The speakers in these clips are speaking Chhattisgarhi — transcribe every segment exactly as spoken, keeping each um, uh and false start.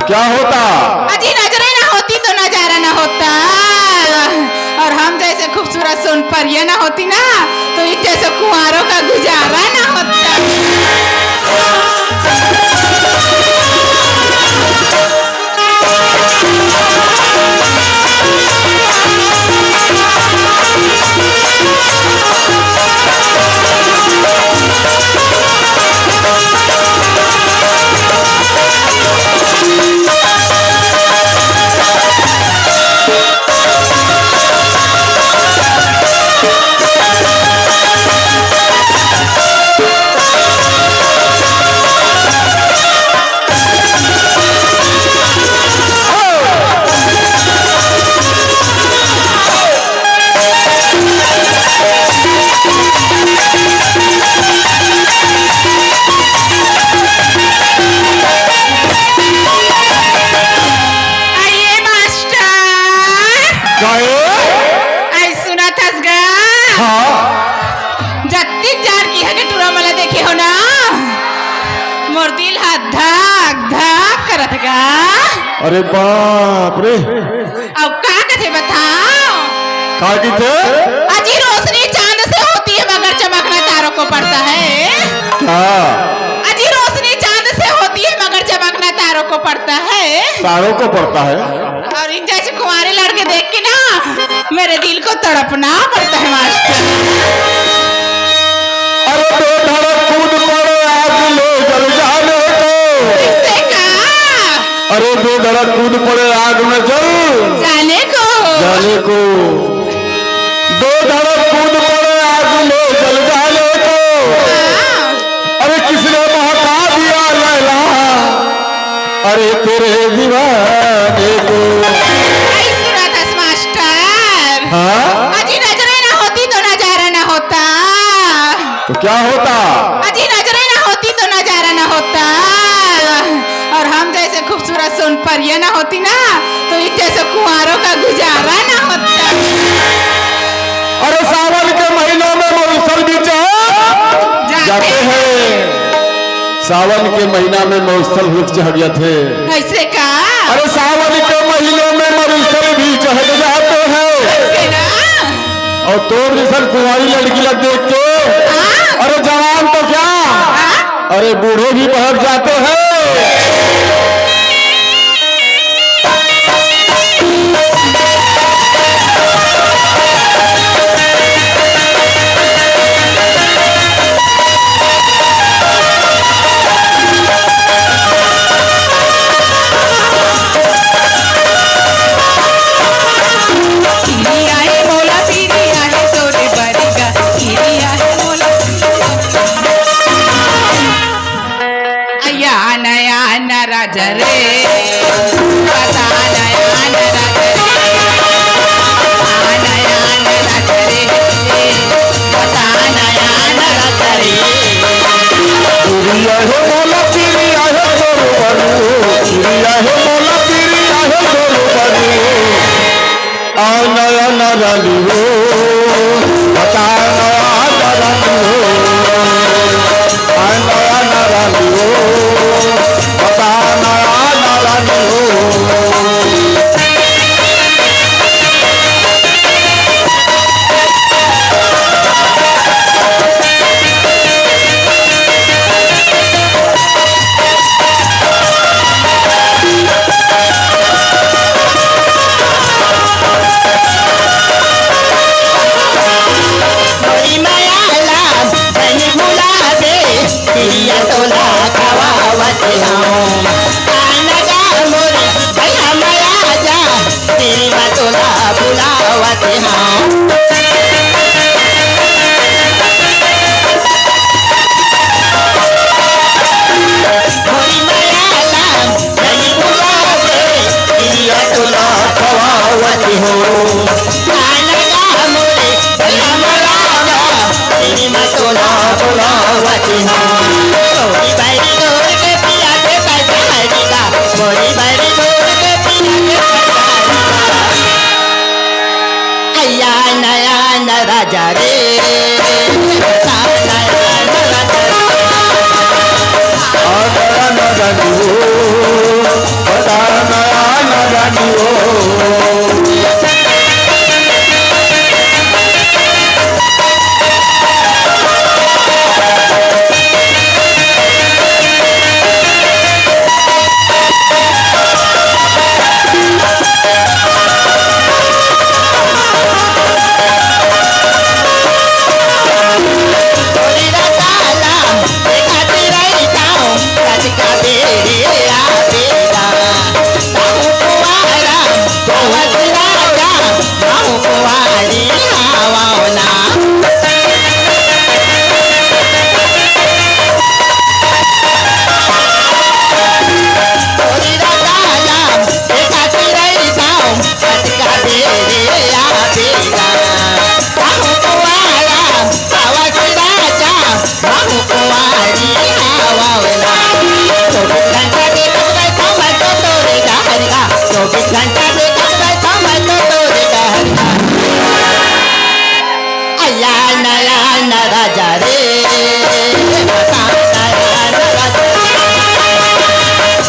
क्या होता? अजी नजरें ना होती तो नजारा ना होता, और हम जैसे खूबसूरत सोनपरिया ना होती ना, तो इन जैसे कुंवारों का गुजारा ना होता। आइए मास्टर। काहे? आई सुनत हस गा? हाँ। जत्तिक जाड़ किहा के टुरा मन ला देखे हो ना, मोर दिल हा धक धक करत गा। अरे बाप रे। अब का कथे बताओ? का कथे? अजी रोशनी चांद से होती है मगर चमकना तारों को पड़ता है। क्या? अजी रोशनी चांद से होती है मगर चमकना तारों को पड़ता है। तारों को पड़ता है। और इन जैसे कुंवारे लड़के देख के ना मेरे दिल को तड़पना पड़ता है मास्टर। अरे दो धड़क कूद पड़े आग में जल जाने को। कैसे का? अरे दो धड़क कूद पड़े आग में जल जाने को। जाने को। दो धड़क कूद पड़े आग में जल जाने को। हाँ। अरे किसने बहका दिया लैला? अरे तेरे दीवाने को। आई सुनत हस मास्टर। हाँ? अजी नजरें ना होती तो नजारा ना होता। तो क्या होता? अजी नजरें ना होती तो नजारा ना होता, और हम जैसे खूबसूरत सोनपरिया ना होती ना, तो इन जैसे कुंवारों का गुजारा ना होता। अरे सावन के महीनों में मौसम भी चढ़ जाते जाते हैं। सावन के महीना में मौसम रुक चढ़ जाते। कैसे का? अरे सावन के महीनों में मौसम भी चढ़ जाते हैं। कैसे ना? और तोर जैसन कुंवारी लड़की ला देख के, हाँ। अरे जवान तो क्या, हाँ। अरे बूढ़े भी बहक जाते हैं। आया नया नरा जरे, बता नया नरा जरे, आ नया नरा जरे, बता नया नरा जरे। पिरिया हे मोला, पिरिया हे तोर बरू, पिरिया हे मोला, पिरिया हे तोर बरू। आ नया नरा ली हो, बता नया नरा ली हो। आ नया नरा ली हो, बता नया नरा ली हो। मोरी माया ला झन भुलाबे, पिरिया तोला खवावत हौं। आना जा मोरे भैया माया जा, तेरी माँ तोला बुलावत हौं। मोरी माया ला झन भुलाबे, पिरिया तोला खवावत हौं। आना जा मोरे भैया माया जा, तेरी माँ तोला बुलावत हौं। मोरी बैरी गोर के पिया के पैसा हरिदा, मोरी बैरी गोर के पिया के पैसा हरिदा। आया नया नरा जरे, बता नया नरा जरे। आ नया नरा ली हो, बता नया नया राजा रे, नया नया राजा रे,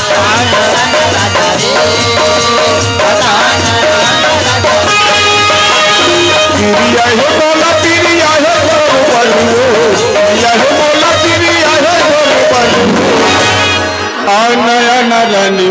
नया नया राजा रे, नया नया राजा रे। पिरिया हे मोला, पिरिया हे मोर बलुओ, पिरिया हे मोला, पिरिया हे मोर बलुओ। आ नया नया रानी